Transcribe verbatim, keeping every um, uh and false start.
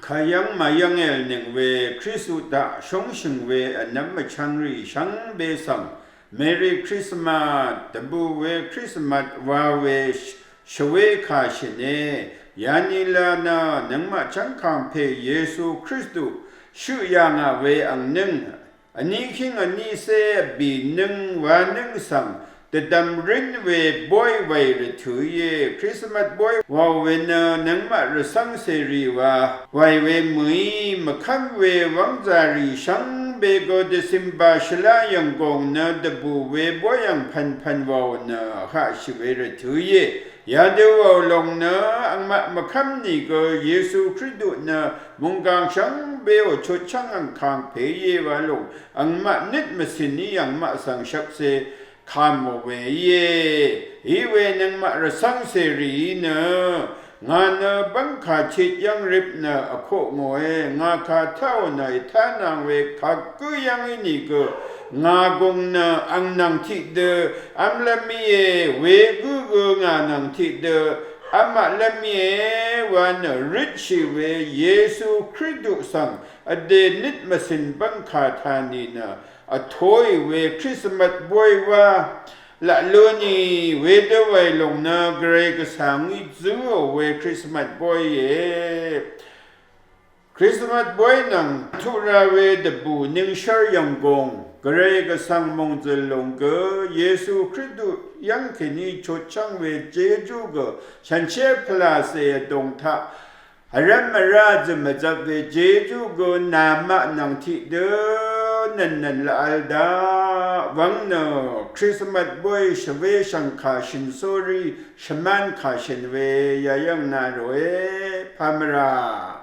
Kayv́ng mayv́ng èlnøng we Kristu taq shóngshø̀ng we vnvm vchvngrì shvngbe svng Merry Christmas, dvbù we Christmas wa we shvwé kà shø̀ne. Yanila nø nøngmaq chv́ngkàngpè Yesu Kristu shøq yà ngà we angnøng vní híng vní cé vbì nøng wa nøng svng dvdvm rǿn we bóy wàì rvtø̄ íe. Christmas bóy wàò we nø nøngmaq rvcv́ng cèrì wa wàì we mø̀í mvkv́m we wv́ngzàrì shvngbe gø December shvlá yv̀nggòng nø dvbù we bóy yv̀ng pv̀npv̀n wàò nø vhaqshì we rvtø̄ íe. Yadø wàò lòng nø angmaq mvkv́m nìgø Yesu Kristu nø mònggàng shvngbeò chutchv́ng angkàng pè íe wa lòng angmaq nøt mvcìn í angmaq svng shvkse kàmò we íe. Iwe nøngmaq rvcv́ng cèrìí nø ngà nø bv́ngkà tit yv́ng rip nø vkoq ngòe. Ngà kà táò nø ètánang we kagǿ yv́ng ínìgø ngà gùng nø ang nvng tiqdø v́mlv́m íe. Wegǿ gø ngà nvng tiqdø v́maqlv́m íe wa nø røtshì we Yesu Kristu svng vdè nøt mvcìn bv́ngkà tà nìnø vtoì we Christmas bóy wa laq lúni wedø wàì lòng nø gvray gvsvng í zǿò we Christmas bóy íe. Christmas bóy nvng tuq ra we dvbù nøngshv́r yv̀nggùng gvray gvsvng mòngzø̀l lòng gø Yesu Kristu yv́ng kèní chutchv́ng we jejú gø shànshér pvlàcè vdùng taq vrv́m vrá zø̀m vzvp we jejú gø namaq nvng tiqdø nønnøn lvvl daq wvng nø Christmas bóy shvwé shv̀ngkà shø̀n sórí shvmán kà shø̀n we yayv́ng na ròe pamvra.